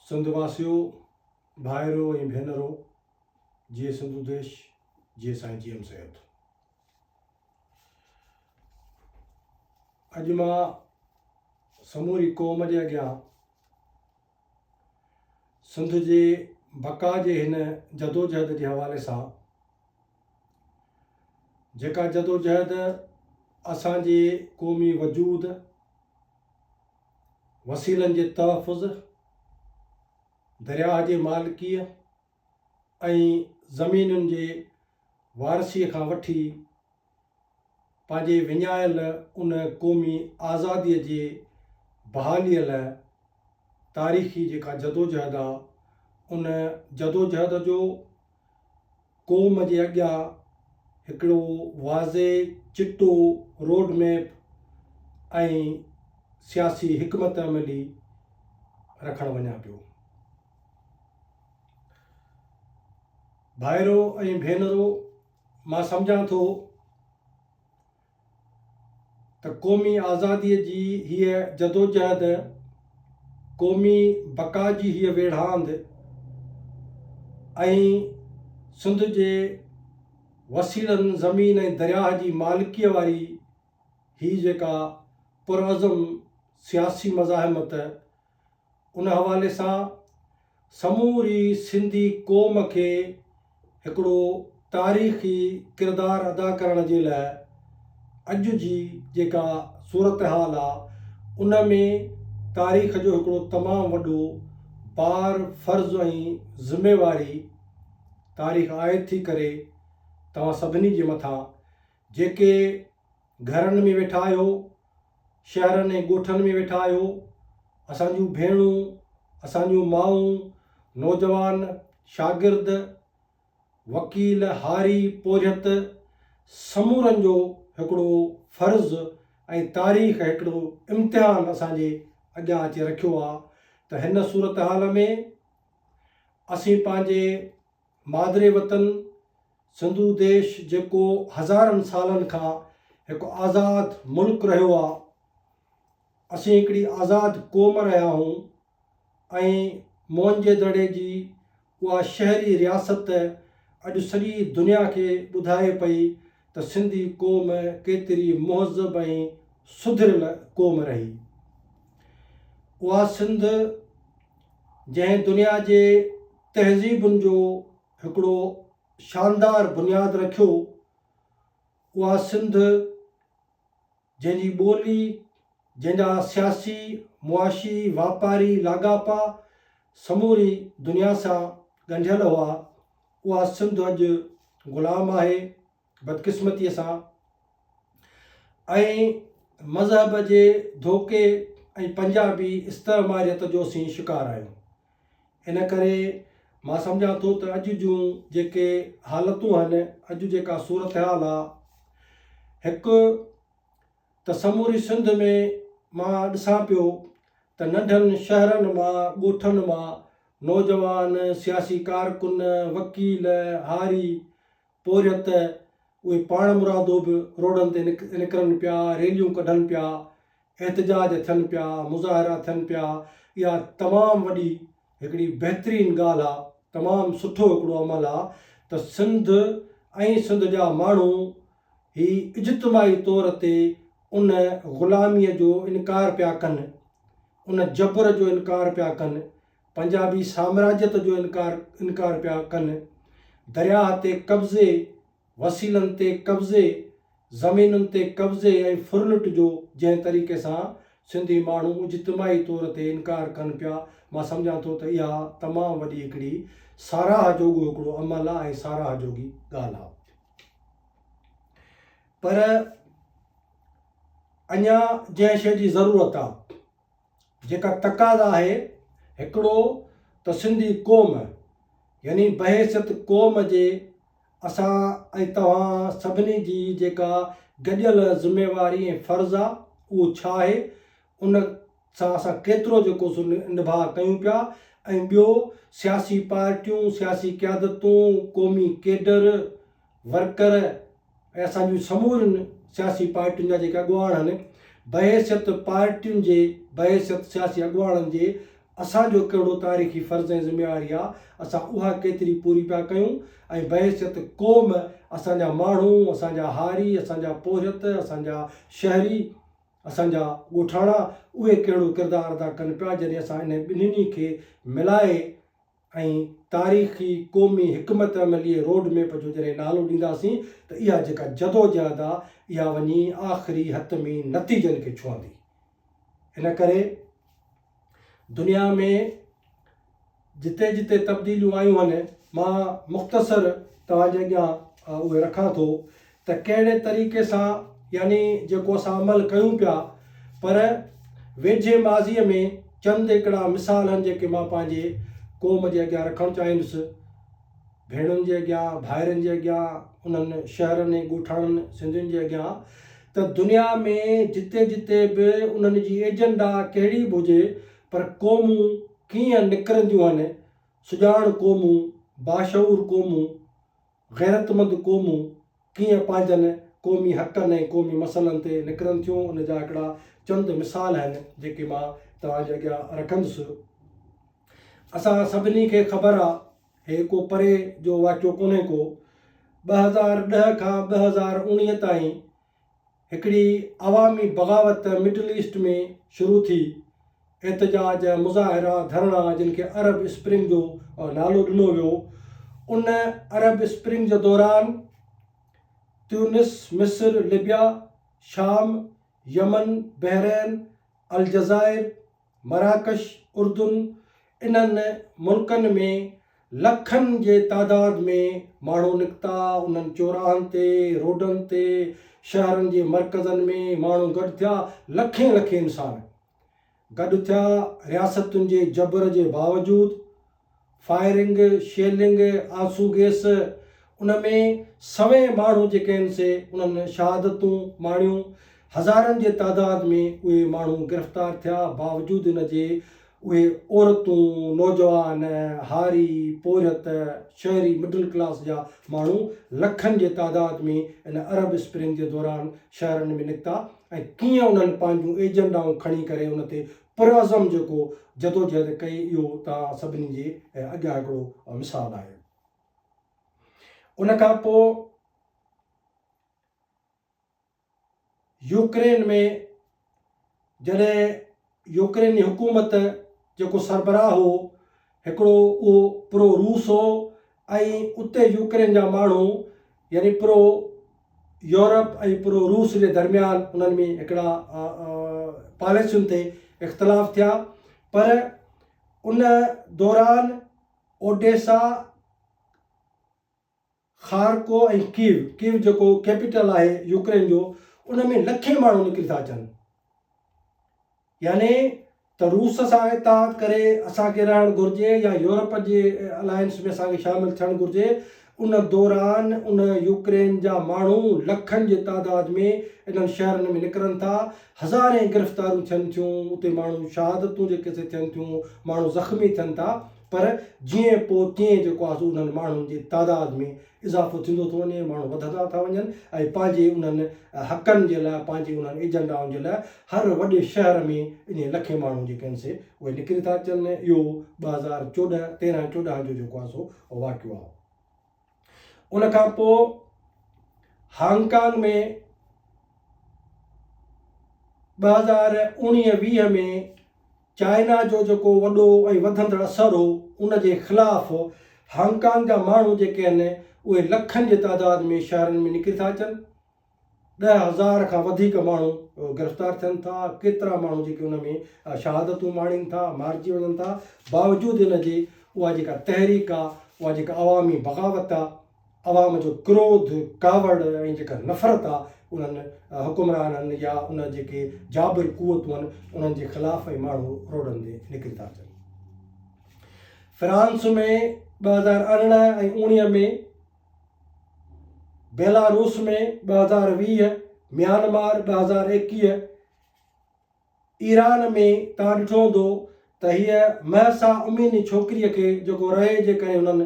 سنڌ واسيو، ڀائرو ۽ ڀينرو، جيئي سنڌو ديش، جيئي سائين جي ايم سيد. اڄ مان سموري قوم جي اڳيان سنڌ جي بقا جي هن جدوجهد جي حوالي سان جيڪا جدوجهد اسان جي قومي وجود، وسيلن جي تحفظ، درياهه جي مالڪيء ۽ زمينن جي وارثيء کان وٺي پنهنجي وڃايل ان قومي آزاديء جي بحاليء لاء تاريخي جيڪا جدوجهد آ، ان جدوجهد جو قوم جي اڳيان هڪڙو واضح چٽو روڊ ميپ ۽ سياسي حڪمت عملي رکڻ وڃان پيو. ڀائرو ۽ ڀينرو مان سمجهان ٿو ته قومي آزاديء جي هيء جدوجهد، قومي بقا جي هيء ويڙهاند ۽ سنڌ جي وسيلن، زمين ۽ درياهه جي مالڪيء واري هي جيڪا پرعزم سياسي مزاحمت، ان حوالي سان سموري سنڌي قوم کي هڪڙو تاريخي ڪردار ادا ڪرڻ جي لاء اڄ جي جيڪا صورتحال آ ان ۾ تاريخ جو هڪڙو تمام وڏو بار، فرض ۽ ذميواري تاريخ عائد ٿي ڪري توهان سڀني جي مٿان جيڪي گهرن ۾ ويٺا آهيو، شهرن ۽ ڳوٺن ۾ ويٺا آهيو، اسان جون ڀيڻون، اسان جون مائون، نوجوان، شاگرد، وڪيل، هاري، پورهيت سمورن جو هڪڙو فرض ۽ تاريخ هڪڙو امتحان اسان جي اڳيان اچي رکيو آهي ته هن صورتحال ۾ اسين پنهنجي مادر وطن سنڌو ديش جيڪو هزارن سالن کان هڪ آزاد ملڪ رهيو آ، اسين هڪڙي آزاد قوم رهيا آهون ۽ موهن جي دڙي جي اها شهري رياست اڄ سڄي دنيا کي ٻڌائي پئي ته سنڌي قوم ڪيتري مهذب ۽ سڌريل قوم رهي. اها سنڌ جنهن دنيا جي تهذيبن جو هڪڙو شاندار بنياد رکيو، اها سنڌ جنهن جي ٻولي، جنهن جا سياسي، معاشي، واپاري لاڳاپا سموري دنيا سان ڳنڍيل هئا، اها سنڌ اڄ غلام آهي، بدقسمتيء سان ۽ مذهب جي ڌوڪي ۽ پنجابي استعماريت جو اسين شڪار آهيون. ان ڪري مان سمجهان ٿو ته اڄ جون جيڪي حالتون آهن، اڄ جيڪا صورتحال آ، هڪ ته سموري سنڌ ۾ مان ڏسان پيو ته ننڍن شهرن مان، ڳوٺن مان نوجوان، سياسي ڪارڪن، وڪيل، هاري، پورهيت اهي پاڻمرادو به روڊن تي نڪرن پيا، ريليون ڪڍن پيا، احتجاج ٿين پيا، مظاهرا ٿين پيا، اها تمام وڏي هڪڙي بهترين ڳالهه آ، تمام سٺو هڪڙو عمل آ ته سنڌ ۽ سنڌ جا ماڻهو هي اجتماعي طور تي ان غلاميء جو انڪار پيا ڪن، ان جبر جو انڪار پيا ڪن، پنجابي سامراجيت جو انڪار انڪار پيا ڪن، درياهه تي قبضي، وسيلن تي قبضي، زمينن تي قبضي ۽ ڦرلٽ جو جنهن طريقي سان سنڌي ماڻهو اجتماعي طور تي انڪار ڪن پيا، مان سمجهان ٿو ته اها تمام وڏي هڪڙي ساراهه جوڳو هڪڙو عمل آ ۽ ساراهه جوڳي ڳالهه آ. پر اڃا جنهن شيء جي ضرورت آ. جيڪا تقاضا آهي، هڪڙو ته سنڌي قوم يعني بحيثيت قوم جي اسان ۽ توهان سڀني جي جيڪا گڏيل ذميواري ۽ فرض آ اهو ڇا آهي ان سان اسان ڪيترو جيڪو سو نڀاء ڪيون پيا ۽ ٻيو سياسي پارٽيون، سياسي قيادتون، قومي ڪيڊر، ورڪر ۽ اسان جون سمورين سياسي پارٽين جا جيڪي اڳواڻ آهن، بحيثيت پارٽين جي، بحيثيت سياسي اڳواڻن جي اسان جو ڪهڙو تاريخي فرض ۽ ذميواري آ، اسان اها ڪيتري پوري پيا ڪيون ۽ بحيثيت قوم اسان جا ماڻهو، اسان جا هاري، اسان جا پورهيت، اسان جا شهري، اسان جا ڳوٺاڻا اهي ڪهڙو ڪردار ادا ڪن پيا، جڏهن اسان انهن ٻنهي کي ملائي ۽ تاريخي قومي حڪمت عمليء روڊ ميپ جو جڏهن نالو ڏينداسين ته اها جيڪا جدوجهد آ اها وڃي آخري حتمي نتيجن کي ڇهندي. ان ڪري دنيا ۾ جتي جتي تبديليون آيون هن مان مختصر توهان جي اڳيان اهي رکان ٿو ته ڪهڙي طريقي سان يعني جيڪو اسان عمل ڪيون پيا پر ويجهي ماضيء ۾ چند هڪڙا مثال هن جيڪي مان پنهنجي قوم جي اڳيان رکڻ چاهيندس، ڀيڻن جي اڳيان، ڀائرن جي اڳيان، انهن شهرن ۽ ڳوٺاڻن سنڌين جي اڳيان ته دنيا ۾ جتي جتي به انهن جي ايجنڊا ڪهڙي به هجي پر قومون ڪيئن نڪرنديون هن، سڄاڻ قومون، باشعور قومون، غيرتمند قومون ڪيئن پنهنجن قومي حقن ۽ قومي مسئلن تي نڪرن ٿيون ان جا هڪڙا چند مثال آهن جيڪي مان توهان جي اڳيان رکندس. اسان سڀني کي خبر آ هي ڪو پري جو واقعو ڪونهي ڪو 2010 کان 2019 تائين هڪڙي عوامي بغاوت مڊل ايسٽ ۾ شروع ٿي، احتجاج، مظاهرا، ڌرڻا جن کي عرب اسپرنگ جو نالو ڏنو ويو، ان عرب اسپرنگ جي دوران تيونس، مصر، لبيا، شام، يمن، بحرين، الجزائر، مراڪش، اردن انهن ملڪن ۾ لکن جي تعداد ۾ ماڻهو نڪتا، انهن چوراهن تي، روڊن تي، شهرن جي مرڪزن ۾ ماڻهو گڏ ٿيا، لکين لکين انسان گڏ ٿيا، رياستن جي جبر جي باوجود فائرنگ، شيلنگ، آنسو گيس، ان ۾ سوين ماڻهو جيڪي آهن سي انهن شهادتون ماڻيون، هزارن جي تعداد ۾ اهي ماڻهو گرفتار ٿيا، باوجود ان جي اهي عورتون، نوجوان، هاري، پورهيت، شهري مڊل ڪلاس جا ماڻهو لکن جي تعداد ۾ ان عرب اسپرنگ جي دوران شهرن ۾ نڪتا ۽ ڪيئن انهن پنهنجون ايجنڊائون کڻي ڪري ان تي پرعزم جيڪو جدوجهد ڪئي اهو توهان سڀني جي اڳيان هڪڙو مثال آهي. ان کان پوء يوڪرين ۾ جڏهن يوڪريني حڪومت جيڪو سربراهه هو هڪڙو اهو پرو روس هو ۽ اتي يوڪرين جا ماڻهو يعني پرو يورپ ۽ پرو روس جي درميان انهن ۾ هڪڙا پاليسين تي اختلاف ٿيا پر ان دوران اوڊيسا خارڪو ۽ ڪيو، ڪيو جيڪو ڪيپيٽل آهي يوڪرين جو، ان ۾ لکين ماڻهو نڪري ٿا اچن. يعني ته روس سان اتحاد ڪري اسان کي رهڻ گهرجي يا يورپ جي الائنس ۾ اسان کي شامل ٿيڻ گهرجي، ان دوران ان يوڪرين جا ماڻهو لکن جي تعداد ۾ انهن شهرن ۾ نڪرن ٿا، هزارين گرفتاريون ٿين ٿيون، اتي ماڻهو شهادتون جيڪي سي ٿين ٿيون، ماڻهو زخمي ٿين ٿا. پر جيئن پوء تيئن جيڪو آهي سو انهن ماڻهن جي تعداد ۾ اضافو ٿيندو ٿو وڃي، ماڻهو وڌندا ٿا وڃن ۽ پنهنجي انهن حقن جي لاء، پنهنجي انهن ايجنڊائن جي لاء هر وڏي شهر ۾ انهي لکين ماڻهو جيڪي آهن سي اهي نڪري ٿا اچن. اهو 2014، 13 14 جو جيڪو آهي سو واقعو آهي. ان کان پوء هانگ ڪانگ ۾ 2019 20 ۾ چائنا جو جيڪو وڏو ۽ وڌندڙ اثر هو ان جي خلاف هانگ ڪانگ جا ماڻهو جيڪي آهن اهي لکن جي تعداد ۾ شهرن ۾ نڪري ٿا اچن. 10,000 کان وڌيڪ ماڻهو گرفتار ٿين ٿا، ڪيترا ماڻهو جيڪي ان ۾ شهادتون ماڻين ٿا، مارجي وڃن ٿا، باوجود ان جي اها جيڪا تحريڪ آ، اها جيڪا عوامي بغاوت آ، عوام جو ڪروڌ، ڪاوڙ ۽ جيڪا نفرت آ انهن حڪمرانن يا ان جيڪي جابر قوتون آهن انهن جي خلاف ۽ ماڻهو روڊن تي نڪري ٿا اچن. فرانس ۾ 2018 ۽ 19 ۾، بيلاروس ۾ 2020، ميانمار 2021، ايران ۾ توهان ڏٺو هوندو ته هيء مهسا اميني ڇوڪريء کي جيڪو رهي جي ڪري هنن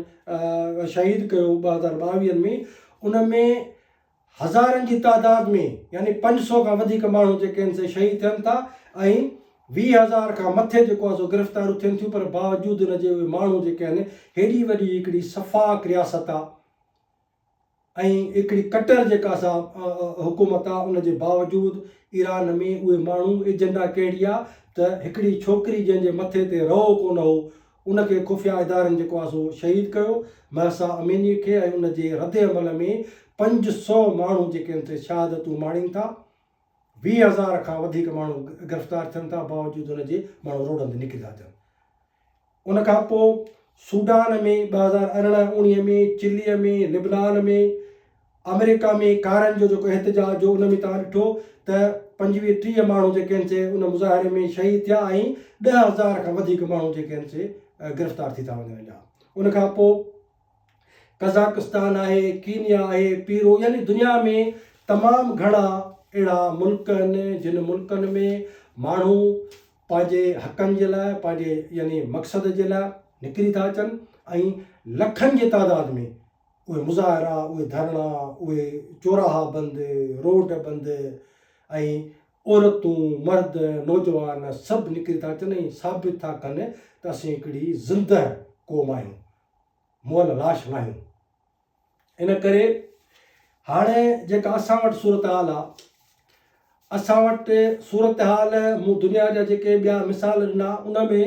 شهيد ڪيو 2022 ۾ ان ۾ هزارن جي تعداد ۾ يعني 500 کان وڌيڪ ماڻهو جيڪي آهن سي شهيد ٿين ٿا ۽ 20,000 کان مٿي جيڪو آهي سو گرفتاريون ٿين ٿيون پر باوجود ان جي اهي ماڻهو جيڪي آهن هيڏي وڏي هڪڙي سفاڪ رياست آ ۽ هڪڙي ڪٽر جيڪا سا حڪومت آ ان جي باوجود ايران ۾ اهي ماڻهو ايجنڊا ڪهڙي آ ته هڪڙي ڇوڪري جنهن جي مٿي تي رئو ڪونه هو ان کي خفيه ادارن جيڪو آ سو شهيد ڪيو مهسا اميني کي ۽ ان جي رد عمل ۾ 500 ماڻهو جيڪي ان تي شهادتون ماڻين ٿا 20,000 کان وڌيڪ ماڻهو گرفتار ٿين ٿا باوجود ان جي ماڻهو روڊن تي نڪري ٿا اچن. ان کان پوء سوڊان ۾ 2018 اوڻيهه ۾ چلي ۾ لبنان ۾ آمريڪا ۾ ڪارن جو جيڪو احتجاج هو ان ۾ توهان ڏٺو ته 25 30 ماڻهو جيڪي آهن سي ان مظاهري ۾ شهيد ٿيا ۽ 10,000 کان وڌيڪ ماڻهو جيڪي آهن سي گرفتار ٿي ٿا وڃن اڃا ان کان پوء قزاقستان آهي، ڪينيا آهي، پيرو يعني دنيا ۾ تمام گهڻا اهڙا ملڪ آهن جن ملڪن ۾ ماڻهو پنهنجي حقن جي لاء پنهنجي يعني مقصد جي لاء نڪري ٿا اچن ۽ لکن جي تعداد ۾ اهي مظاهرا اهي ڌرڻا اهي چوراها بند روڊ بند ۽ عورتون مرد نوجوان سڀ نڪري ٿا اچن ۽ ثابت ٿا ڪن ته اسين هڪڙي زنده قوم آهيون. مئل لاش ناهيون. ان ڪري هاڻي جيڪا اسان وٽ صورتحال آ، اسان وٽ صورتحال مون دنيا جا جيڪي ٻيا مثال ڏنا ان ۾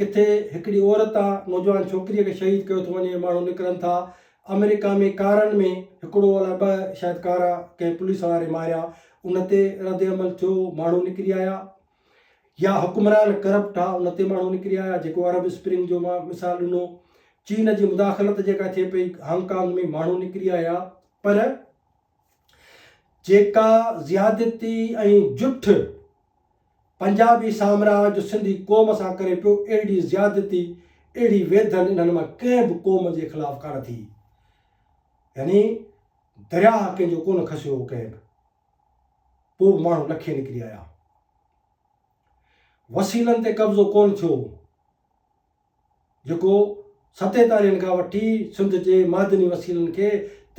ڪٿي هڪڙي عورت آ نوجوان ڇوڪريء کي شهيد ڪيو ٿو وڃي ماڻهو نڪرن ٿا، آمريڪا ۾ ڪارن ۾ هڪڙو الاء ٻه شايد ڪارا ڪنهن پوليس واري ماريا ان تي ردعمل ٿيو ماڻهو نڪري آيا. يا حڪمران ڪرپٽ ها ان تي ماڻهو نڪري آيا جيڪو عرب اسپرنگ جو مان مثال ڏنو چين جي مداخلت جيڪا ٿئي پئي هانگ ڪانگ ۾ ماڻهو نڪري آيا پر جيڪا زيادتي ۽ جٺ پنجابي سامراج سنڌي قوم سان ڪري پيو اهڙي زيادتي اهڙي ويڌن انهن مان ڪنهن به قوم جي خلاف ڪانه ٿي يعني درياهه ڪنهن جو ڪونه کسيو هو ڪنهن به پوء به ماڻهو لکين نڪري آيا. وسيلن تي قبضو ڪونه ٿيو هو، جيڪو ستيتاليهن کان وٺي سنڌ جي معدني وسيلن کي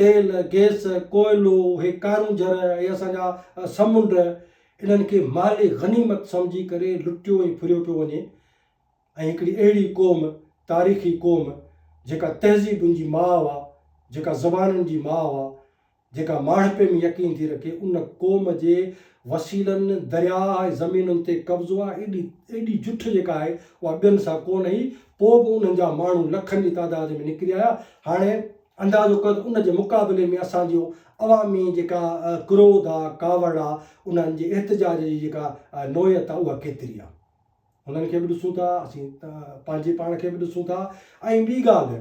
تيل، گئس، ڪوئلو، هي ڪارونجهر، هي اسان جا سمنڊ، انهن کي مال غنيمت سمجهي ڪري لٽيو ۽ ڦريو پيو وڃي ۽ هڪڙي اهڙي قوم، تاريخي قوم، جيڪا تهذيبن جي ماء آ، جيڪا زبانن جي ماء آ، جيڪا ماڻهپي ۾ يقين ٿي رکي، ان قوم جي وسيلن، درياهه ۽ زمينن تي قبضو آهي، ايڏي ايڏي جٺ جيڪا آهي اها ٻين سان ڪونه هئي، پوء به انهن جا ماڻهو لکن جي تعداد ۾ نڪري آيا، هاڻي اندازو ڪيو ته ان جي مقابلي ۾ اسان جو عوامي جيڪا ڪروڌ آ، ڪاوڙ آ، انهن جي احتجاج جي جيڪا نوعيت آ اها ڪيتري آ. انهن کي به ڏسون ٿا، اسين پنهنجي پاڻ کي به ڏسون ٿا ۽ ٻي ڳالهه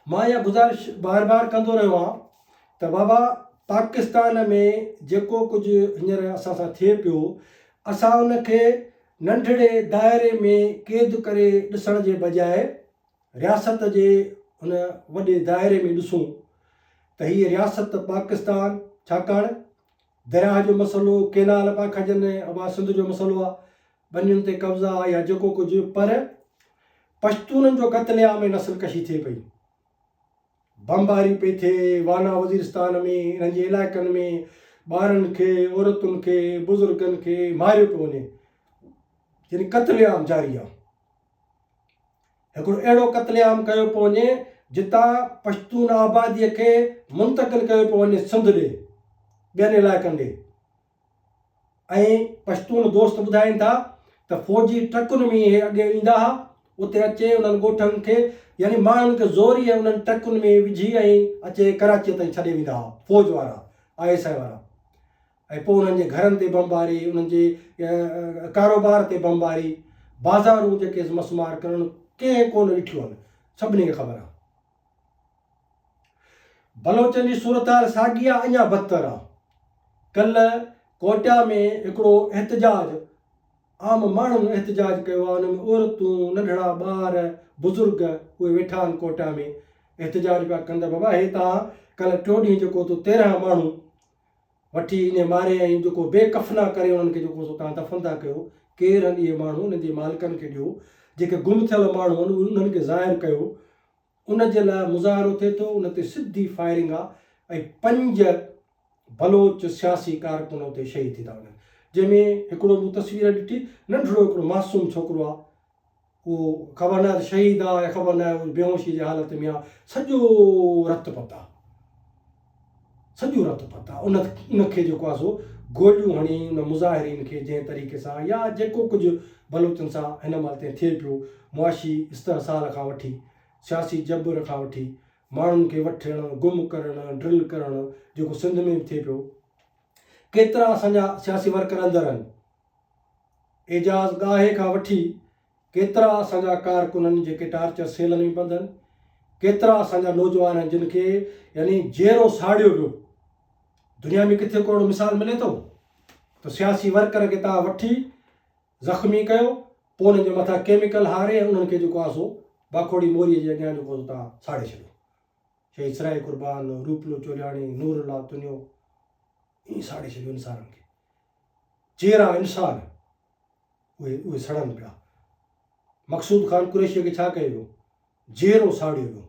مان اها گذارش بار بار ڪندو رهيو آهيان ته بابا پاڪستان ۾ جيڪو ڪجهه هينئر اسان سان ٿئي پيو اسان ان کي ننڍڙي دائري ۾ قيد ڪري ڏسڻ جي بجاء رياست جي ان وڏي دائري ۾ ڏسون ته هيء رياست پاڪستان ڇاڪاڻ درياهه جو مسئلو، ڪينال پيا کڄن، ابا سنڌ جو مسئلو آ، ٻنين تي قبضا يا جيڪو ڪجهه پر پشتونن جو قتل عام ۽ نسل ڪشي ٿئي پئي. بمباري پئي ٿئي وانا وزيرستان ۾ انهن جي علائقن ۾ ٻارن کي، عورتن کي، بزرگن کي ماريو پيو وڃي. يعني قتل عام جاري آ. هڪڙو اهڙو قتل عام ڪيو پيو وڃي جتان پشتون آباديء کي منتقل ڪيو پيو وڃي سنڌ ڏي ٻين علائقن ڏي ۽ پشتون دوست ٻڌائين ٿا ته فوجي ٽرڪن ۾ اهي اڳي ايندا ها اتي اچي انهن ڳوٺن کي يعني ماڻهن کي زوريء انهن ٽرڪن ۾ وجهي ۽ اچي ڪراچيء تائين ڇڏي ويندا ها فوج وارا I S I وارا ۽ پوء انهن جي گهرن تي بمباري، انهن جي ڪاروبار تي بمباري، بازارون جيڪي مسمار ڪرڻ ڪنهن ڪونه ڏٺيون آهن، سڀني کي خبر آهي. بلوچن جي صورتحال ساڳي آهي اڃا بدتر آهي. ڪلهه ڪوئٽا ۾ هڪڙو احتجاج عام ماڻهن احتجاج ڪيو آهي ان ۾ عورتون، ننڍڙا ٻار، بزرگ اهي ويٺا آهن ڪوئٽا ۾ احتجاج پيا ڪن ته بابا هي توهان ڪلهه ٽيون ڏينهن جيڪو تو 13 ماڻهو وٺي انهي ماري ۽ جيڪو بي ڪفنا ڪري انهن کي جيڪو سو توهان دفن ٿا ڪيو، ڪير هن اهي ماڻهو انهن جي مالڪن کي ڏيو، جيڪي گم ٿيل ماڻهو آهن اهي انهن کي ظاهر ڪيو، ان جي لاء مظاهرو ٿئي ٿو، ان تي سڌي فائرنگ آ ۽ پنج بلوچ سياسي ڪارڪن اتي شهيد ٿي ٿا وڃن. جنهن ۾ هڪڙو مون تصوير ڏٺي ننڍڙو هڪڙو معصوم ڇوڪرو آ اهو خبر ناهي ته شهيد آ يا خبر ناهي اهو بيهوشي جي حالت ۾ آ سڄو رت پت آ سڄو رت پت آ ان ان کي جيڪو آ سو گوليون هڻي ان مظاهرين کي جنهن طريقي سان يا جيڪو ڪجهه بلوچن سان هن مهل تائين ٿئي پيو معاشي استحصال کان وٺي سياسي جبر کان وٺي ماڻهن کي وٺڻ گم ڪرڻ ڊرل ڪرڻ جيڪو سنڌ ۾ به ٿئي پيو ڪيترا اسان جا سياسي ورڪر اندر آهن اعجاز ڳاهي کان وٺي ڪيترا اسان جا ڪارڪن آهن جيڪي ٽارچر سيلن ۾ بند آهن، ڪيترا اسان جا نوجوان آهن جن کي يعني جيئرو ساڙيو ويو. دنيا ۾ ڪٿي ڪو اهڙو مثال ملي ٿو ته سياسي ورڪر کي توهان وٺي زخمي ڪيو پوء انهن جي مٿان ڪيميڪل هاري ۽ انهن کي جيڪو آهي سو باکوڙي موريء جي اڳيان جيڪو سو توهان ساڙي ڇڏيو. شهيد سرائي قربان، روپلو چولياڻي، نور الله تنيو ائين ساڙي ڇڏيو انسانن کي. جيئرا انسان اهي اهي سڙن پيا. مقصود خان قريشيء کي ڇا ڪيو ويو؟ جيئرو ساڙيو ويو.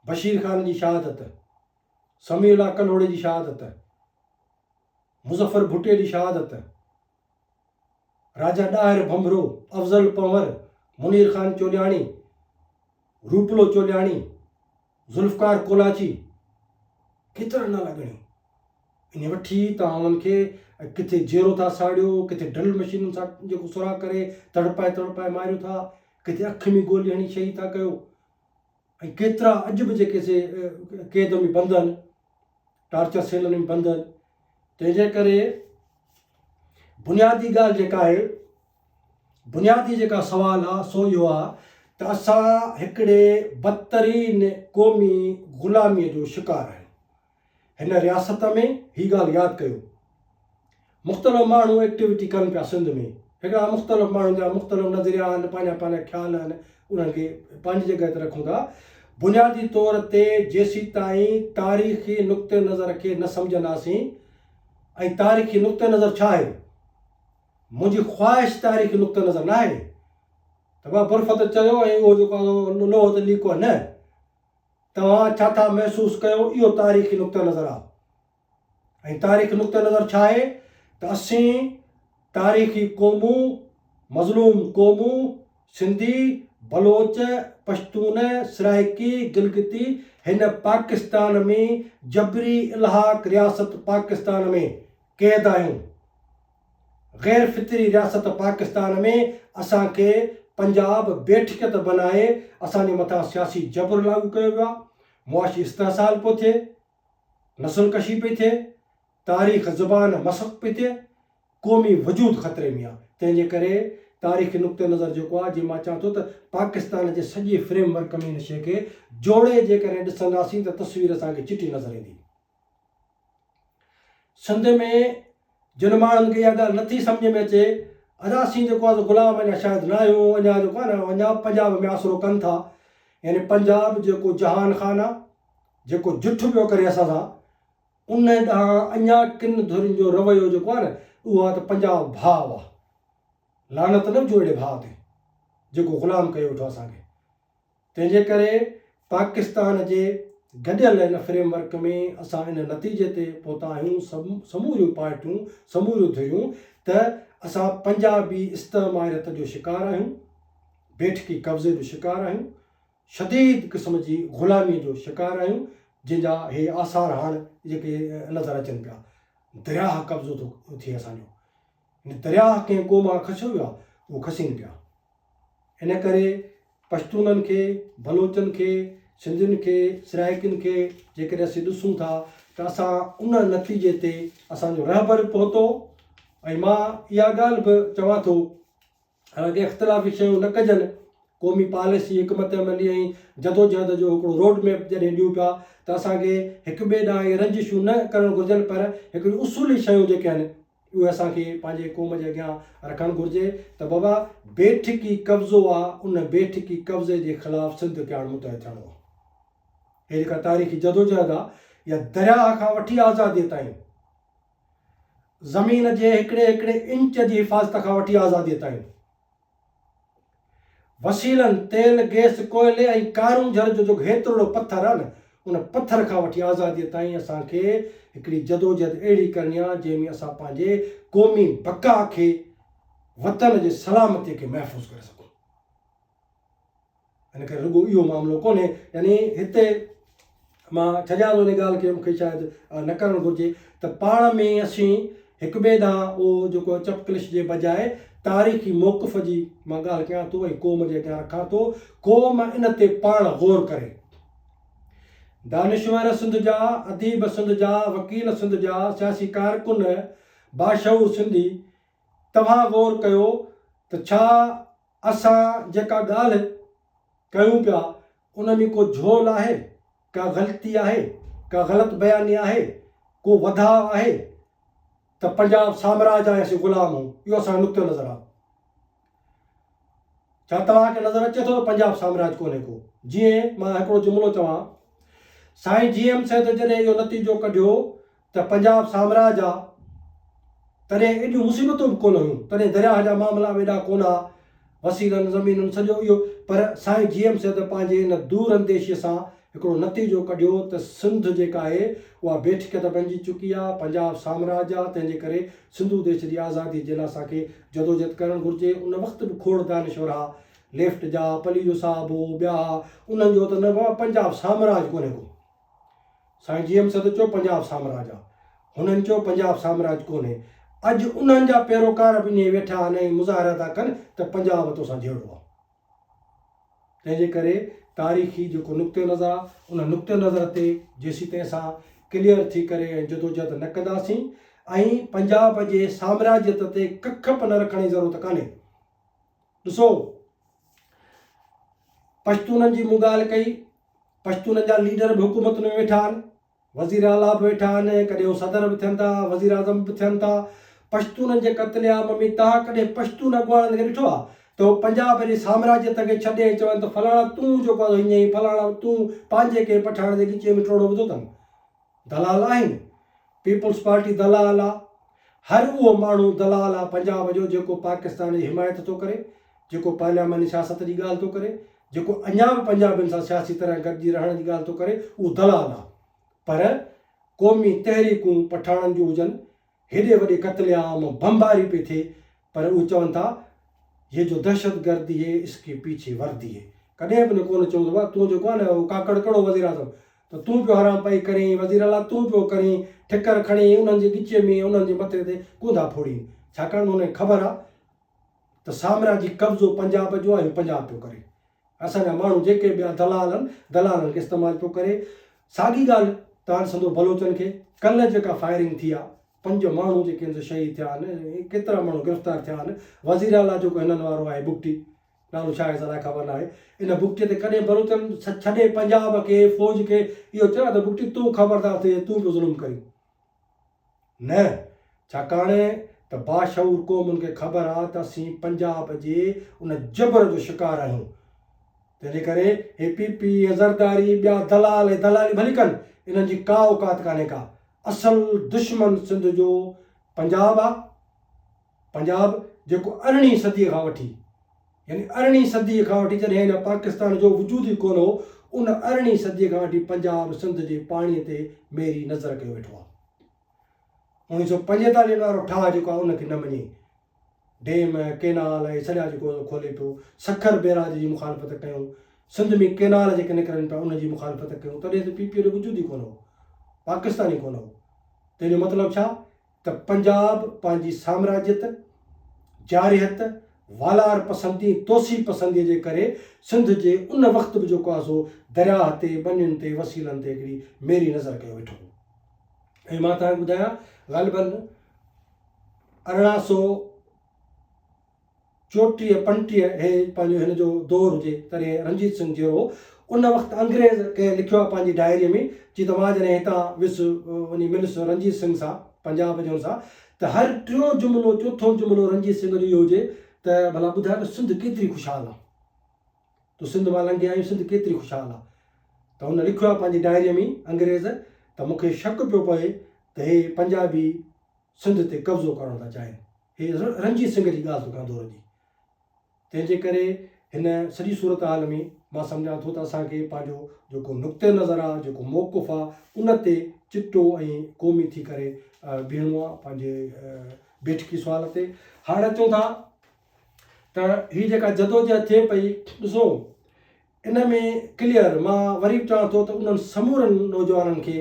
بشير خان جي شهادت، سميع الله ڪلهوڙي جي شهادت، مظفر ڀٽي جي شهادت، راجا ڏاهر ڀنڀرو، افضل پنهور، منير خان چولياڻي، روپلو چولياڻي، ذوالفقار ڪولاچي، ڪيترا نالا ڳڻيو. ائين وٺي توهان انهن کي ڪٿي جيئرو ٿا ساڙيو، ڪٿي ڊرل مشينن سان جيڪو سوراخ ڪري تڙپائي تڙپائي ماريو ٿا، ڪٿي اک ۾ گولي هڻي شهيد ٿا ڪيو ۽ ڪيترا اڄ به جيڪي سي قيد ۾ بند آهن، ٽارچر سيلن ۾ بند آهن. تنهن جي ڪري بنيادي ڳالهه جيڪا آهي، بنيادي جيڪا سوال آهي سو اهو آهي ته اسان هڪڙي بدترين قومي غلاميء جو شڪار آهيون. هن رياست ۾ هي ڳالهه ياد ڪيو مختلف ماڻهو ايڪٽيوٽي ڪن پيا سنڌ ۾ هڪڙا مختلف ماڻهن جا مختلف نظريا آهن پنهنجا پنهنجا خيال آهن انهن کي پنهنجي جڳهه تي رکون ٿا بنيادي طور تي جيسيتائين تاريخي نقطه نظر کي نه سمجهنداسين ۽ تاريخي نقطه نظر ڇا آهي منهنجي خواهش تاريخي نقطه نظر نه آهي ته بابا برفت چيو ۽ اهو جيڪو لوهه تي ليڪو نه توهان ڇا ٿا محسوس ڪيو اهو تاريخي نقطه نظر آ ۽ تاريخي نقطه نظر ڇا آهي ته اسين تاريخي قومون مظلوم قومون سنڌي بلوچ پشتون سرائيڪي گلگتي هن پاڪستان ۾ جبري الحاق رياست پاڪستان ۾ قيد آهيون غير فطري رياست پاڪستان ۾ اسان کي پنجاب بيٺڪيت بنائي اسان جي مٿان سياسي جبر لاڳو ڪيو ويو آهي، معاشي استحصال پيو ٿئي، نسل ڪشي پئي ٿئي، تاريخ زبان مسخ پئي ٿئي، قومي وجود خطري ۾ آهي، تنهن جي ڪري تاريخي نقطه نظر جيڪو آهي جي مان چوان ٿو ته پاڪستان جي سڄي فريم ورڪ ۾ ان شيء کي جوڙي جيڪڏهن ڏسنداسين ته تصوير اسان کي چٽي نظر ايندي. سنڌ ۾ جن ماڻهن کي اها ڳالهه نٿي سمجهه ۾ اچي، ادا اسين جيڪو آهي سو غلام اڃا شايد نه آهيون، اڃا جيڪو آهي نه اڃا پنجاب ۾ آسرو ڪن ٿا، يعني پنجاب جيڪو جهان خان آهي، جيڪو جٺ پيو ڪري اسان سان، ان ڏانهن اڃا ڪن ڌرين جو رويو جيڪو آهي نه اهو آهي ته پنجاب ڀاء آهي، لعنت نه وجهو اهڙي ڀاء تي جيڪو غلام ڪيو ويٺو آهي اسان کي. تنهن جي ڪري پاڪستان جي گڏيل ان فريم ورڪ ۾ اسان ان نتيجي تي پهتا آهيون سموريون پارٽيون سموريون ڌريون ته اسان پنجابي استعماريت جو شڪار آهيون، بيٺڪي قبضي جو شڪار آهيون، شديد قسم جي غلامي جو شڪار آهيون جنهن جا هي آثار هاڻ جيڪي نظر اچن پيا درياهه قبضو ٿو ٿئي اسان جو يعني درياهه ڪنهن قوم کان کسيو ويو آهي اهو کسين پيا ان ڪري پشتونن کي، بلوچن کي، سنڌين کي، سرائيڪين کي جيڪڏهن اسين ڏسون ٿا ته اسان ان نتيجي تي اسان جو رهبر به پهتو ۽ مان اها ڳالهه به چوان ٿو حالانڪه اختلافي شيون نه ڪجن قومي پاليسي حڪمت عملي ۽ جدوجهد جو هڪڙو روڊ ميپ جڏهن ڏيون پيا ته اسان کي هڪ ٻئي ڏانهن اهي رنجشون نه ڪرڻ گهرجن پر هڪڙيون اصولي شيون جيڪي آهن اهي اسان کي پنهنجي قوم جي اڳيان رکڻ گهرجي ته بابا بيٺڪي قبضو آ ان بيٺڪي قبضي جي خلاف سنڌ کي هاڻ متحد ٿيڻو آ. هي جيڪا تاريخي جدوجهد آ اها درياهه کان وٺي آزادي تائين زمين جي هڪڙي هڪڙي انچ جي حفاظت کان وٺي آزادي تائين وسيلن، تيل، گئس، ڪوئلي ۽ ڪارونجهر جو جيڪو هيترڙو پٿر آهي نه، ان پٿر کان وٺي آزاديء تائين اسان کي هڪڙي جدوجهد اهڙي ڪرڻي آ جنهن ۾ اسان پنهنجي قومي بقا کي وطن جي سلامتي کي محفوظ ڪري سگهون. ان ڪري رڳو اهو معاملو ڪونهي يعني هتي مان ڇڏيان ٿو ان ڳالهه کي مونکي شايد نه ڪرڻ گهرجي ته پاڻ ۾ اسين هڪ ٻئي ڏانهن اهو جيڪو چپڪلش جي بجاء تاريخي موقف جي مان ڳالهه ڪيان ٿو ۽ قوم جي اڳيان رکان ٿو قوم ان تي پاڻ غور ڪري. دانشور سنڌ جا، اديب سنڌ جا، وڪيل سنڌ جا، سياسي ڪارڪن، باشعور سنڌي توهان غور ڪيو ته ڇا اسان جيڪا ڳالهه ڪيون پيا ان ۾ ڪو جهول آهي، ڪا غلطي آهي، ڪا غلط بياني آهي، ڪو وڌاء آهي ته پنجاب سامراج آهي اسين غلام آهيون اهو اسان جو نقطه نظر آهي. ڇا توهان کي نظر اچي ٿو ته پنجاب سامراج ڪونهي ڪو؟ جيئن مان هڪڙو جملو چوان، سائين جي ايم سيد جڏهن اهو نتيجو ڪڍيو ته پنجاب سامراج آ، تڏهن ايڏيون مصيبتون به ڪونه هيون، تڏهن درياهه جا معاملا به ايڏا ڪونه ها، وسيلن، زمينن سڄو اهو، پر سائين جي ايم سيد پنهنجي ان دور انديشيء سان هڪڙو نتيجو ڪڍيو ته سنڌ جيڪا آهي اها بيٺڪيت بنجي چڪي آ، پنجاب سامراج آ، تنهن جي ڪري سنڌو ديش جي آزادي جي لاء اسان کي جدوجھد ڪرڻ گهرجي. ان وقت به کوڙ دانشور ها، ليفٽ جا، پليجو صاحب هو، ٻيا ها، انهن جو ته نه بابا پنجاب سامراج ڪونهي ڪو. سائين جي ايم سيد چيو پنجاب سامراج آ، هنن چيو پنجاب سامراج ڪونهي. اڄ انهن جا پيروڪار به ائين ويٺا آهن ۽ مظاهرا ٿا ڪن ته پنجاب توسان جهيڙو آ. تنهن جي ڪري تاريخي جيڪو نقطه نظر آ ان نقطه نظر تي جيسيتائين اسان ڪليئر ٿي ڪري ۽ جدوجهد نه ڪنداسين ۽ پنجاب جي سامراجيت تي ڪک به نه رکڻ جي ضرورت ڪانهي. ڏسو پشتونن جي مون ڳالهه ڪئي، پشتونن جا ليڊر به حڪومتن ۾ ويٺا آهن، وزير اعليٰ به ويٺا آهن، ڪڏهن هو صدر به ٿين ٿا، وزيراعظم به ٿين ٿا. پشتونن جي قتل عام ۾ توهان ڪڏهن پشتون اڳواڻن کي ڏٺو آهي ته هو پنجاب جي سامراجيت کي ڇڏي ۽ چون ته فلاڻا تون جيڪو آهي سو هيئن فلاڻا تون پنهنجي ڪنهن پٺاڻ جي ڳچيء ۾ ٽوڙو وڌو اٿن. دلال آهن. پيپلز پارٽي دلال آ. هر اهو ماڻهو دلال آ پنجاب جو جيڪو پاڪستان جي حمايت ٿو ڪري، جيڪو پارلياماني سياست جي ڳالهه ٿو ڪري، جيڪو اڃا به پنجابين سان سياسي طرح گڏجي رهڻ جي ڳالهه ٿو ڪري اهو دلال آ. پر قومي تحريڪون پٺاڻن جون هجن، هيڏي وڏي قتل عام، بمباري پئي ٿئي پر اهي چون ٿا يي جو دهشت گردي هي اس ڪي پيڇي وردي هي. ڪڏهن به نه ڪونه چون ته بابا تون جيڪو آ نه اهو ڪاڪڙ ڪهڙو وزيراعظم ته تون پيو حرام پائي ڪرين، وزير اعليٰ تون پيو ڪرين، ٺڪر کڻي انهن جي ڳچيء ۾ انهن جي مٿي تي ڪونڌا ڦوڙين. ڇاڪاڻ ته انهن کي خبر آ ته سامراجي قبضو پنجاب جو آهي پنجاب پيو ڪري. اسان جا ماڻهو جيڪي ٻيا دلال آهن دلالن کي استعمال پيو ڪري. ساڳي ڳالهه توهان ڏسندو بلوچن کي ڪلهه جيڪا فائرنگ ٿي آهي پنج ماڻهو جيڪي آهن سي شهيد ٿيا آهن ڪيترا ماڻهو گرفتار ٿيا آهن وزير اعليٰ جيڪو هنن وارو آهي بگٽي نالو ڇا آهي الائي خبر ناهي ان بگٽي تي ڪڏهن بلوچن ڇڏي پنجاب کي فوج کي اهو چيو ته بگٽي تون خبردار ٿي تون پيو ظلم ڪرين. نه، ڇاڪاڻ ته باشعور قومن کي خبر آ ته اسين پنجاب جي ان جبر جو شڪار آهيون. تنهن جي ڪري هي پي پي ۽ زرداري ٻيا دلال ۽ دلالي ڀلي ڪن، انهن جي ڪا اوقات ڪانهي ڪا. اصل دشمن سنڌ جو پنجاب آ. پنجاب جيڪو ارڙهين صديء کان وٺي يعني ارڙهين صديء کان وٺي جڏهن اڃا پاڪستان جو وجود ئي ڪونه هو، ان ارڙهين صديء کان وٺي پنجاب سنڌ جي پاڻيء تي ميري نظر ڪيو ويٺو آهي. اوڻيهه سو پنجيتاليهن وارو ٺاهه جيڪو آهي ان کي نه مڃي ڊيم، ڪينال ۽ سڄا جيڪو کولي پيو، سکر بيراج جي مخالفت ڪيون، سنڌ ۾ ڪينال جيڪي نڪرن پيا ان جي مخالفت ڪيون، تڏهن ته پي پي جو وجود ئي ڪونه هو، پاڪستان ئي ڪونه هو. تنهن جو مطلب ڇا؟ ته پنجاب پنهنجي سامراجيت، جارحيت، والار پسندي ۽ توسيع پسنديء جي ڪري سنڌ جي ان وقت به جيڪو آهي سو درياهه تي، ٻنين تي، وسيلن تي هڪڙي ميري نظر ڪيو ويٺو هو. ۽ مان توهان کي ٻڌايان غالباً 1800. 24 25 هي پنهنجو هن جو دور هجي تڏهن رنجيت سنگهه جيئرو هو ان وقت انگريز ڪنهن لکيو آهي پنهنجي ڊائريء ۾ چي ته مان جڏهن هتان ويس وڃي مليس رنجيت سنگهه سان پنجاب جي هن سان ته هر ٽيون جملو چوٿون جملو رنجيت سنگهه جو اهو هجي ته ڀلا ٻڌاء ته سنڌ ڪيتري خوشحال آهي تون سنڌ مان لنگهي آيو سنڌ ڪيتري خوشحال آهي ته هن لکيو آهي پنهنجي ڊائريء ۾ انگريز ته مون کي شڪ پيو پوي ته هي پنجابي سنڌ تي قبضو ڪرڻ ٿا چاهين. هي رنجيت سنگهه جي ڳالهه ٿو ڪيان دور جي. تنهن جي ڪري هن سڄي صورتحال ۾ مان سمجهان ٿو ته اسان کي پنهنجو جيڪو نقطه نظر آ، جيڪو موقف آ، ان تي چٽو ۽ قومي ٿي ڪري بيهڻو آ پنهنجي بيٺڪي سوال تي. هاڻ اچون ٿا ته هي جيڪا جدوجهد ٿئي پئي ڏسو ان ۾ ڪليئر مان وري به چوان ٿو ته انهن سمورن نوجوانن کي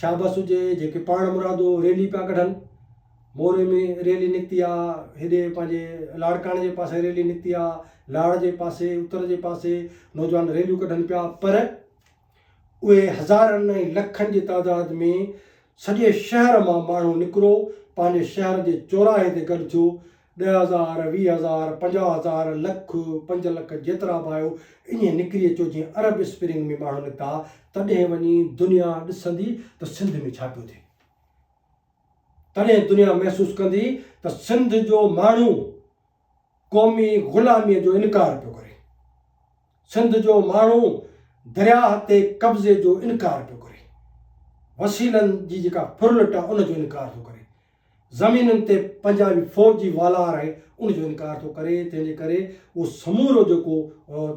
شابس هجي جيڪي پاڻ مرادو ريلي پيا ڪڍن موري ۾ ريلي نڪتي آ هيڏي پنهنجي لاڙڪاڻي جي پاسي ريلي نڪتي آ لاڙ جي پاسي اتر جي پاسي نوجوان ريليون ڪڍن پيا پر اهي هزارن ۽ لکن جي تعداد ۾ سڄي شهر مان ماڻهو نڪرو پنهنجي شهر جي چوراهي تي گڏ ٿيو 10,000، 20,000، 50,000، لک، 5 لک جيترا به آهيو ائين نڪري اچو جيئن عرب اسپرنگ ۾ ماڻهو نڪتا تڏهن وڃي دنيا ڏسندي ته سنڌ ۾ ڇا پيو ٿئي. تڏهن دنيا محسوس ڪندي ته سنڌ جو ماڻهو قومي غلاميء جو انڪار پيو ڪري. سنڌ جو ماڻهو درياهه تي قبضي جو انڪار پيو ڪري. وسيلن جي جيڪا ڦرلٽ آهي ان جو انڪار ٿو ڪري. زمينن تي پنجابي فوج جي والار آهي ان جو انڪار ٿو ڪري تنهن جي ڪري اهو سمورو جيڪو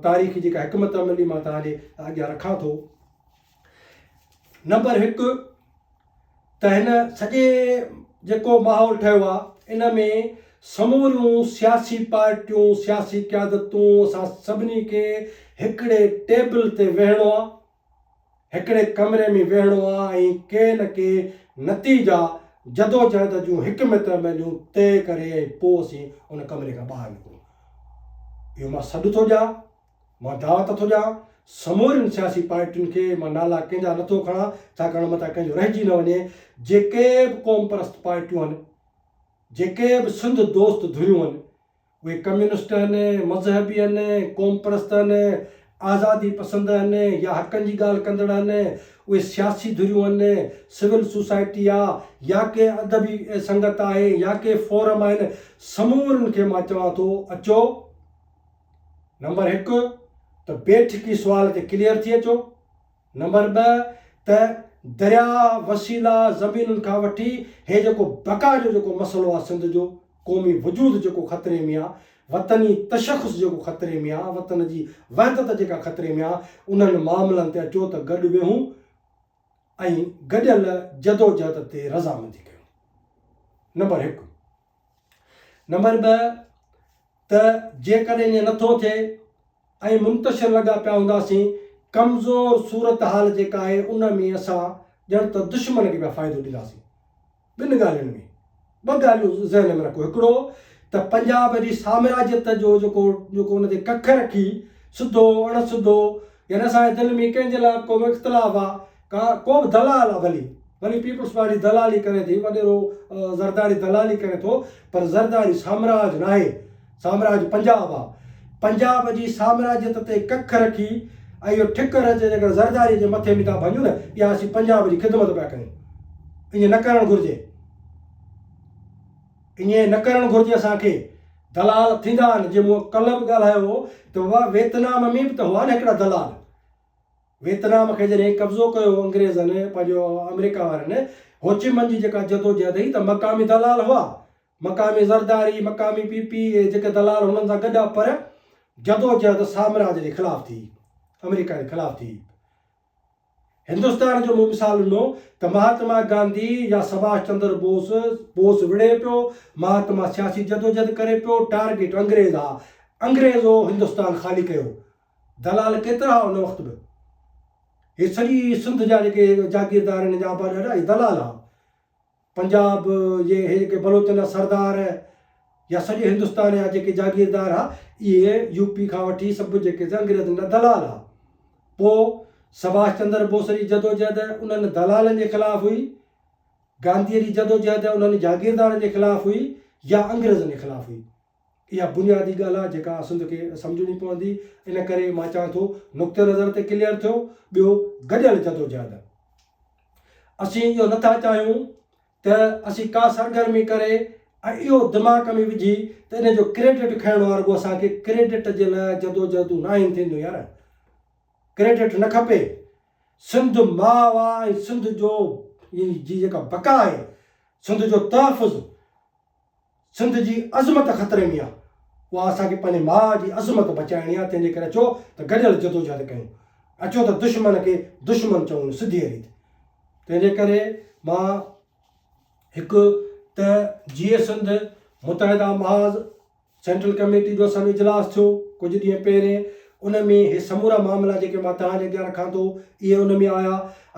تاريخي جيڪا حڪمت عملي مان توهان جي اڳيان رکان ٿو نمبر هڪ ته هن سڄي جيڪو ماحول ٺهيو آهي ان ۾ سموريون سياسي پارٽيون سياسي قيادتون اسان سڀني کي هڪڙي ٽيبل تي ويهڻو آهي هڪڙي ڪمري ۾ ويهڻو آ ۽ ڪي نه ڪي نتيجا جدوجهد جون حڪمت عمليون طئي ڪري ۽ پوء اسين ان ڪمري کان ٻاهر نڪرون. اهو مان سڏ ٿو ڏيان، مان دعوت ٿو ڏيان سمورين سياسي پارٽين کي، مان نالا ڪنهن جا نٿو کڻان ڇاڪاڻ متان ڪنهن جو رهجي نه وڃي، جيڪي به قومپرست پارٽيون آهن، جيڪي به سنڌ دوست ڌريون آهن، اهي ڪميونسٽ آهن، مذهبي آهن، قومپرست آهن، آزادي پسند آهن يا حقن جي ڳالهه ڪندڙ آهن، اهي سياسي ڌريون آهن، سول سوسائٽي آ يا ڪي ادبي سنگت آهي يا ڪي فورم آهن، سمورن کي مان چوان ٿو اچو نمبر هڪ ته بيٺڪي سوال تي ڪليئر ٿي اچو، نمبر ٻه ته درياء، وسيلا، زمينن کان وٺي هي جيڪو بقا جو جيڪو مسئلو آ سنڌ جو، قومي وجود جيڪو خطري ۾ آ، وطني تشخص جيڪو خطري ۾ آ، وطن جي وحدت جيڪا خطري ۾ آ، انهن معاملن تي اچو ته گڏ ويهون ۽ گڏيل جدوجهد تي رضامندي ڪيون. نمبر هڪ. نمبر ٻه ته جيڪڏهن ائين نٿو ٿئي ۽ منتشر لڳا پيا هونداسين، ڪمزور صورتحال جيڪا آهي ان ۾ اسان ڄڻ ته دشمن کي پيا فائدو ڏينداسين. ٻن ڳالهين ۾ ٻه ڳالهيون ذهن ۾ رکو، هڪڙو ته پنجاب جي سامراجيت جو جيڪو جيڪو ان تي ڪک رکي سڌو اڻ سڌو يعني اسان جي دل ۾ ڪنهن جي لاء به ڪو به اختلاف آ ڪا ڪو به دلال آ ڀلي ڀلي پيپلز پارٽي دلالي ڪري ٿي وڏيرو زرداري دلالي ڪري ٿو پر زرداري سامراج ناهي سامراج پنجاب آ پنجاب جي سامراجيت تي ڪک رکي ۽ اهو ٺڪر اچي جيڪر زرداري جي مٿي ۾ ٿا ڀڃون نه اها اسين پنجاب جي خدمت پيا ڪيون ائين نه ڪرڻ گهرجي ائين نه ڪرڻ گهرجي اسان کي دلال ٿيندا آهن جي مون ڪلهه به ڳالهايو هو ته بابا ويتنام ۾ به ته هئا نه هڪڙا دلال ويتنام کي جڏهن قبضو ڪيو انگريزن پنهنجو آمريڪا وارن هوچيمن جي جيڪا جدوجهد هئي ته مقامي دلال هئا مقامي زرداري مقامي پي پي اهي جيڪي دلال هنن سان گڏ پر جدوجهد سامراج جي خلاف ٿي آمريڪا جي خلاف ٿي هندستان جو مون مثال ڏنو ته مهاتما گانڌي يا سڀاش چندر بوس، بوس وڙهي پيو، مهاتما سياسي جدوجھد ڪري پيو، ٽارگيٽ انگريز ها، انگريزو هندستان خالي ڪيو. دلال ڪيترا ها ان وقت به. هي سڄي سنڌ جا جيڪي جاگيردار آهن جا ابا ڏاڏا اهي دلال ها. پنجاب جي هي جيڪي بلوچن جا سردار يا سڄي هندستان جا جيڪي جاگيردار ها اهي يو پي کان وٺي سڀ جيڪي سي انگريزن جا دلال ها. پوء سڀاش چندر بوس جي جدوجهد انهن دلالن جي خلاف هئي، گانڌيء جي جدوجهد انهن جاگيردارن جي خلاف هئي يا انگريزن جي خلاف هئي. اها بنيادي ڳالهه آهي جيڪا سنڌ کي سمجهڻي پوندي. ان ڪري مان چوان ٿو نقطه نظر تي ڪليئر ٿيو، ٻيو گڏيل جدوجهد. اسين اهو نٿا چاهيون ته اسين ڪا سرگرمي ڪري ۽ اهو دماغ ۾ وجهي ته ان جو ڪريڊٽ کڻڻو آهي رڳو اسان کي ڪريڊٽ جي لاء جدوجهدون ناهن ٿينديون يار ڪريڊٽ نه کپي سنڌ ماء آ ۽ سنڌ جو جي جيڪا بقا آهي سنڌ جو تحفظ سنڌ جي عظمت خطري ۾ آ. اها اسان کي پنهنجي ماء جي عظمت بچائڻي آهي، تنهن جي ڪري اچو ته گڏيل جدوجهد ڪيون. اچو ته دشمن کي دشمن چئون سڌيء ريت. تنهن جي ڪري مان هڪ ته جيئي سنڌ متحده محاذ سينٽرل ڪميٽي جو اسان جو اجلاس ٿيو ڪجهه ڏينهن پهرين، ان ۾ هي سمورا معاملا جيڪي مان توهان جي اڳيان رکان ٿو اهي ان ۾ آيا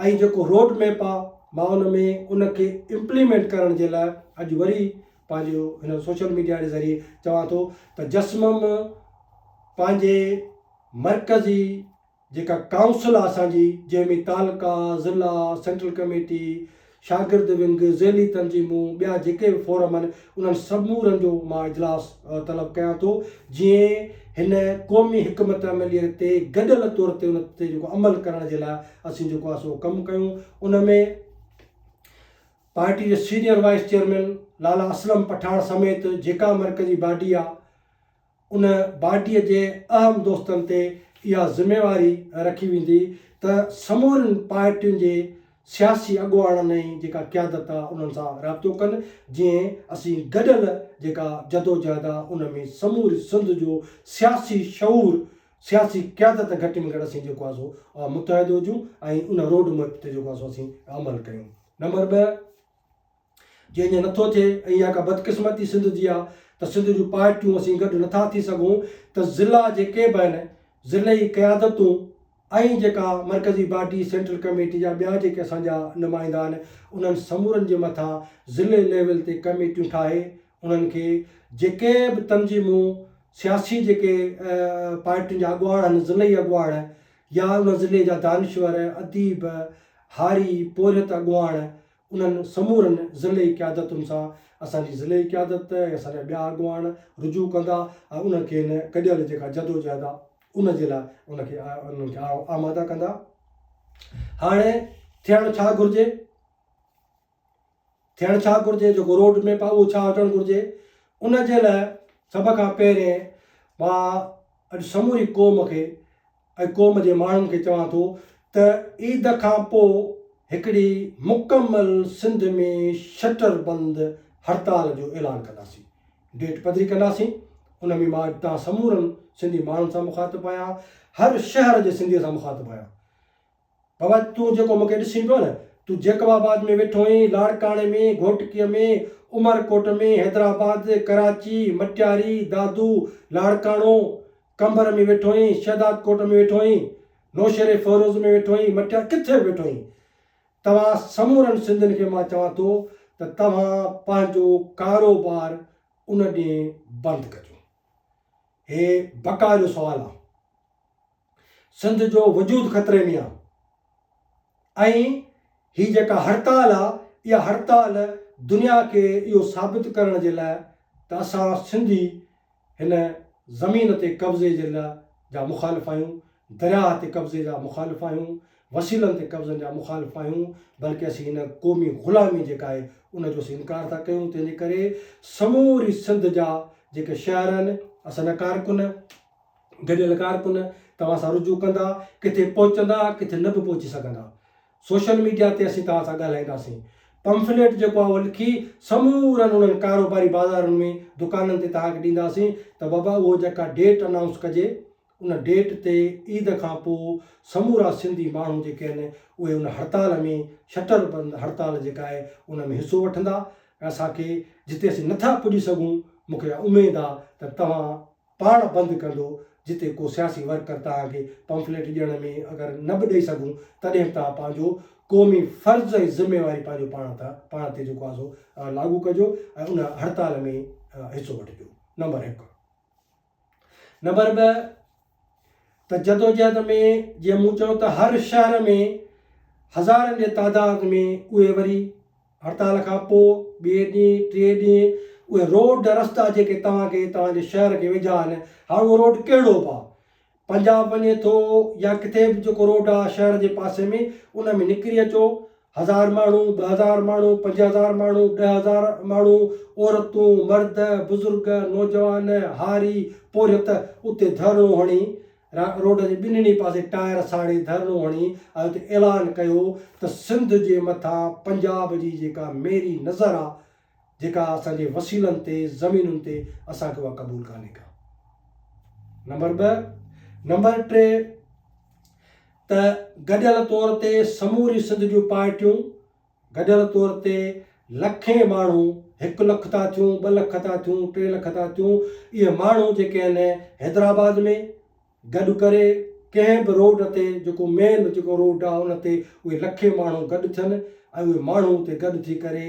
۽ جيڪو روڊ ميپ آ مان ان ۾ ان کي امپليمينٽ ڪرڻ جي لاء اڄ وري پنهنجو هن سوشل ميڊيا جي ذريعي چوان ٿو ته جسمم پنهنجي مرڪزي جيڪا ڪائونسل آ اسان جي جنهن ۾ تعلقا، ضلع، سينٽرل ڪميٽي، شاگرد ونگ، ذيلي تنظيمون، ٻيا جيڪي به فورم آهن انهن سمورن جو مان اجلاس طلب ڪيان ٿو جيئن هن قومي حڪمت عملي تي گڏيل طور تي ان تي جيڪو عمل ڪرڻ جي لاء اسين جيڪو آ سو ڪم ڪيون ان ۾ پارٽي جي senior vice chairman Lala Aslam Pathan سميت جيڪا مرڪزي باڊي آ ان باڊي جي اهم دوستن تي اها ذميواري رکي ويندي ته سمورين پارٽين جي سياسي اڳواڻن ۽ جيڪا قيادت آ انهن سان رابطو ڪن جيئن اسين گڏيل جيڪا جدوجهد آ ان ۾ سموري سنڌ جو سياسي شعور سياسي قيادت گهٽ ۾ گهٽ اسين جيڪو آ سو متحد هجون ۽ ان روڊ ميپ تي جيڪو آ سو اسين عمل ڪيون. نمبر 2، جي ائين نٿو ٿئي ۽ اها ڪا بدقسمتي سنڌ جي آ ته سنڌ جون پارٽيون اسين گڏ نٿا ٿي سگهون ته ضلعا جيڪي به آهن ضلعي قيادتون ۽ جيڪا مرڪزي باڊي سينٽرل ڪميٽي جا ٻيا جيڪي اسان جا نمائندا آهن انهن سمورن جي مٿان ضلعي ليول تي ڪميٽيون ٺاهي انهن کي جيڪي به تنظيمون سياسي جيڪي پارٽين جا اڳواڻ آهن ضلعي اڳواڻ يا ان ضلعي جا دانشور، اديب، هاري، پورهيت اڳواڻ انهن سمورن ضلعي قيادتن سان اسان جي ضلعي قيادت ۽ اسان جا ٻيا اڳواڻ رجوع ڪندا ۽ انهن کي هن گڏيل جيڪا جدوجهد آ ان جي لاء ان کي انهن کي آماده ڪندا. هاڻي ٿيڻ ڇا گهرجي؟ ٿيڻ ڇا گهرجي، جيڪو روڊ ميپ آهي اهو ڇا هجڻ گهرجي، ان جي لاء سڀ کان پهرين مان اڄ سموري قوم کي ۽ قوم جي ماڻهن کي چوان ٿو ته عيد کان پوء هڪڙي مڪمل سنڌ ۾ شٽر بند هڙتال جو اعلان ڪنداسين، ڊيٽ پڌري ڪنداسين، ان ۾ مان اڄ توهان سمورن سنڌي ماڻهن سان مخاطب آهيان، هر شهر جي سنڌي سان مخاطب آهيان. بابا تون جيڪو مون کي ڏسين پيو نه، تون جيڪب آباد ۾ ويٺو آهين، لاڙڪاڻي ۾، گهوٽڪيء ۾، عمرڪوٽ ۾، حيدرآباد، ڪراچي، مٽياري، دادو، لاڙڪاڻو، قمبر ۾ ويٺو آهين، شهدادڪوٽ ۾ ويٺو آهين، نوشهري فيروز ۾ ويٺو آهين، مٽياري، ڪٿي به ويٺو آهين، توهان سمورن سنڌين کي مان چوان ٿو ته توهان پنهنجو ڪاروبار ان ڏينهن بند ڪجو. هي بقا جو سوال آهي. سنڌ جو وجود خطري ۾ آ ۽ هي جيڪا هڙتال آ اها هڙتال دنيا کي اهو ثابت ڪرڻ جي لاء ته اسان سنڌي هن زمين تي قبضي جي لاء جا مخالف آهيون، درياهه تي قبضي جا مخالف آهيون، وسيلن تي قبضن جا مخالف آهيون بلڪه اسين هن قومي غلامي جيڪا آهي ان جو اسين انڪار ٿا ڪيون تنهن جي ڪري سموري سنڌ جا جيڪي شهر آهن اسان جا ڪارڪن گڏيل ڪارڪن توهان سان رجوع ڪندا، ڪٿي پهچندا ڪٿي نه به پهچي سگهندا. سوشل ميڊيا تي اسين توهان سان ڳالهائينداسين. پمفليٽ جيڪو آهي اهو لکي سمورن انهن ڪاروباري بازارن ۾ دڪانن تي توهان کي ڏينداسين ته بابا اهو جيڪا ڊيٽ انائونس ڪجي ان ڊيٽ تي عيد کان پوء سمورا سنڌي ماڻهو جيڪي آهن اهي ان هڙتال ۾ شٽر بند هڙتال جيڪا آهي ان ۾ حصو وٺندا ۽ اسان کي جتي اسين نٿا پڄي سگهون مون کي اها اميد آهي ته توهان پاڻ بند ڪندو جتي ڪو سياسي ورڪر توهان کي پمفليٽ ڏيڻ ۾ اگر نه به ڏئي سگهون تڏهن به توهان پنهنجو قومي فرض ۽ ذميواري پنهنجو پاڻ تان پاڻ تي جيڪو آهي سو لاڳو ڪجو ۽ ان هڙتال ۾ حصو وٺجو نمبر هڪ. نمبر 2 ته جدوجهد ۾ جيئن مون چيو ته هر شهر ۾ هزارن جي تعداد ۾ اهي وري هڙتال کان پوء ٻئي ڏينهن، ٽئين ڏينهن اهي روڊ رستا جيڪي توهان کي توهان جي شهر کي ويجها آهن، هاڻ اهو روڊ ڪهڙو به آهي، پنجاب وڃي ٿو يا ڪٿي به جيڪو روڊ آهي شهر جي پاسي ۾ ان ۾ نڪري اچو، هزار ماڻهو، 2000 ماڻهو، 5000 ماڻهو، 10,000 ماڻهو، عورتون، مرد، بزرگ، نوجوان، هاري، پورهيت اتي ڌرڻو هڻي روڊ جي ٻنهي پاسي ٽائر ساڙي ڌرڻو هڻي ۽ اتي اعلان ڪيو ته سنڌ جي مٿان پنجاب جي جيڪا ميري نظر آ جيڪا اسان جي وسيلن تي زمينن تي اسان کي اها قبول ڪانهي ڪا. نمبر ٻه. نمبر ٽي ته گڏيل طور تي سموري سنڌ جون پارٽيون گڏيل طور تي لکين ماڻهو، هڪ لک ٿا ٿيون، ٻه لک ٿا ٿيون، ٽي لک ٿا ٿيون، اهي ماڻهو جيڪي آهن حيدرآباد ۾ گڏ ڪري ڪنهن به روڊ تي جيڪو مين جيڪو روڊ آهي ان تي اهي لکين ماڻهو گڏ ٿين ۽ اهي ماڻهو اتي گڏ ٿي ڪري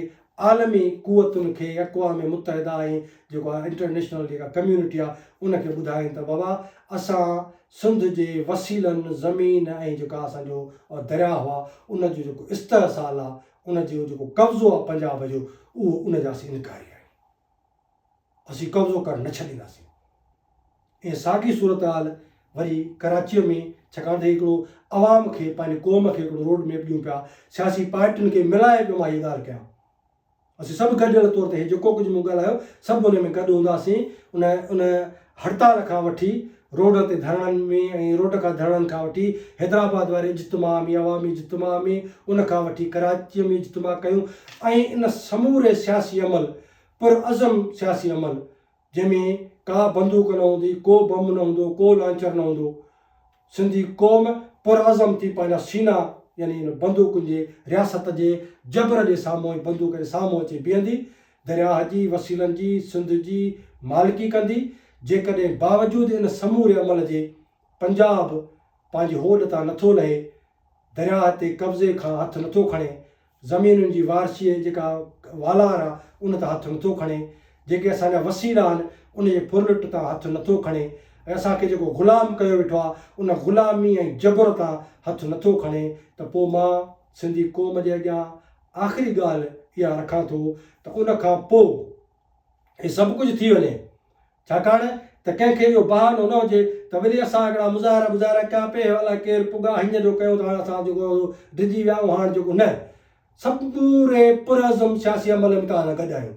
عالمي قوتن کي اقوام متحده ۽ جيڪو آهي انٽرنيشنل جيڪا ڪميونٽي آهي ان کي ٻڌائين ته بابا اسان سنڌ جي وسيلن زمين ۽ جيڪا اسان جو درياهه آهي ان جو جيڪو استحصال آهي ان جو جيڪو قبضو آهي پنجاب جو اهو ان جا اسين انڪاري آهيون. اسين قبضو ڪرڻ نه ڇڏينداسين. ۽ ساڳي صورتحال وري ڪراچيء ۾ ڇاڪاڻ ته هي هڪڙو عوام کي پنهنجي قوم کي هڪڙو روڊ ميپ ڏيون پيا، سياسي پارٽين کي ملائي پيو مان هيء ڳالهه ڪيان. اسين سڀ گڏيل طور تي هي جيڪو ڪجهه مون ڳالهايو سڀ ان ۾ گڏ هونداسين. ان ان هڙتال کان وٺي روڊ تي ڌرڻن ۾ ۽ روڊ کان ڌرڻن کان وٺي حيدرآباد واري اجتماع ۾ عوامي اجتماع ۾ ان کان وٺي ڪراچيء ۾ اجتماع ڪيون ۽ ان سموري سياسي عمل پرعزم سياسي عمل جنهن ۾ ڪا بندوق نه هوندي، ڪو بم نه هوندو، ڪو لانچر نه هوندو. سنڌي قوم پرعزم ٿي پنهنجا سينا يعني ان بندوقن جي رياست جي جبر جي سامهون ۽ بندوق جي سامهون اچي بيهندي، درياهه جي وسيلن جي، سنڌ جي مالڪي ڪندي. جيڪڏهن باوجود ان سموري عمل جي پنجاب پنهنجي هوڏ تان نٿو لهي، درياهه تي قبضي کان هٿ نٿو کڻي، زمينن جي وارثيء جيڪا والار آ ان تان هٿ نٿو کڻي، جيڪي اسان جا وسيلا آهن ان جي ڦرلٽ تان هٿ نٿو کڻي ۽ اسان کي جيڪو غلام ڪيو ويٺو آ ان غلامي ۽ جبر تان هٿ نٿو کڻي ته پوء مان سنڌي قوم جي اڳيان آخري ڳالهه اها رکان ٿو ته ان کان پوء هي سڀ ڪجهه ٿي وڃي ڇاڪاڻ ته ڪنهن کي اهو بهانو نه هجي ته وري اسان هڪڙا مظاهرا بظاهرا ڪيا پي الائي ڪير پڳا هيئن جو ڪيو ته هاڻ اسان جيڪو ڊڄي ويا آهيون هاڻ جيڪو نه سموري پرعزم سياسي عمل ۾ توهان سان گڏ آهيون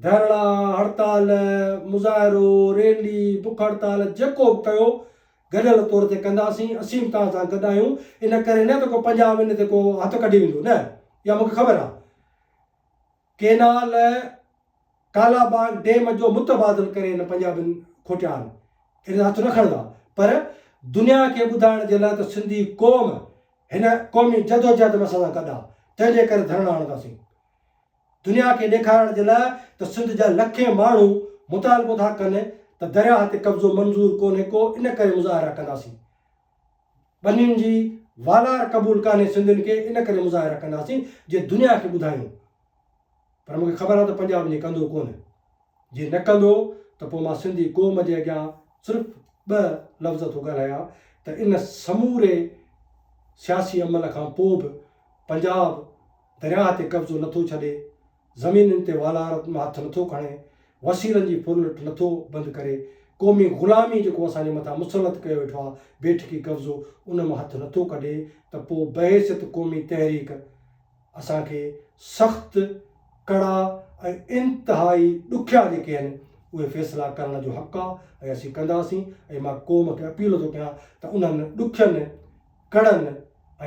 ڌرڻا هڙتال مظاهرو ريلي بک هڙتال جيڪو به ڪيو گڏيل طور تي ڪنداسين اسين به توهان سان گڏ آهيون ان ڪري نه ته ڪو پنجاب ان تي ڪو هٿ ڪڍي ويندو نه اها مونکي خبر آهي ڪينال ڪالا باغ ڊيم جو متبادل ڪري هن پنجابين کوٽيا آهن ان تي هٿ نه کڻندا پر دنيا کي ٻڌائڻ جي لاء ته سنڌي قوم هن قومي جدوجهد ۾ اسان سان گڏ آهي تنهن جي ڪري ڌرڻا هڻنداسين دنيا کي ڏيکارڻ جي لاء ته سنڌ جا لکين ماڻهو مطالبو ٿا ڪن ته درياهه تي قبضو منظور ڪونهي ڪو ان ڪري مظاهرا ڪنداسين ٻنين جي والار قبول ڪانهي سنڌين کي ان ڪري مظاهرا ڪنداسين جي دنيا کي ٻڌايون پر مونکي خبر آهي ته پنجاب ائين ڪندو ڪونه جي نه ڪندو ته پوء مان سنڌي قوم جي اڳيان صرف ٻه لفظ ٿو ڳالهايان ته ان سموري سياسي عمل کان پوء به پنجاب درياهه تي قبضو نٿو ڇڏي زمينن تي والار مان هٿ نٿو کڻي، وسيلن جي ڦرلٽ نٿو بند ڪري، قومي غلامي جيڪو اسان جي مٿان مسلط ڪيو ويٺو آهي، بيٺڪي قبضو، ان مان هٿ نٿو ڪڍي ته پوء بحيثيت قومي تحريڪ اسان کي سخت، ڪڙا ۽ انتهائي ڏکيا جيڪي آهن اهي فيصلا ڪرڻ جو حق آهي ۽ اسين ڪنداسين ۽ مان قوم کي اپيل ٿو ڪيان ته انهن ڏکين ڪڙن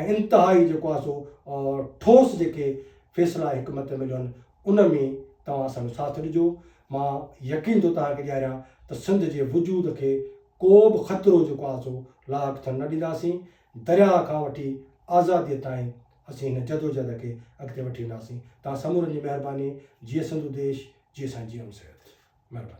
۽ انتهائي جيڪو آهي سو ٺوس جيڪي فيصلا حڪمت عمليون آهن ان ۾ توهان اسان جو ساٿ ڏجو. مان يقين ٿو توهان کي ڏياريان ته سنڌ جي وجود کي ڪو به خطرو جيڪو آهي سو لاحق ٿيڻ نه ڏينداسين. درياهه کان وٺي آزاديء تائين اسين هن جدوجهد کي اڳتي وٺي وينداسين. توهان سمورن جي مهرباني. جيئي سنڌو ديش، جيئي سائين جي ايم سيد. مهرباني.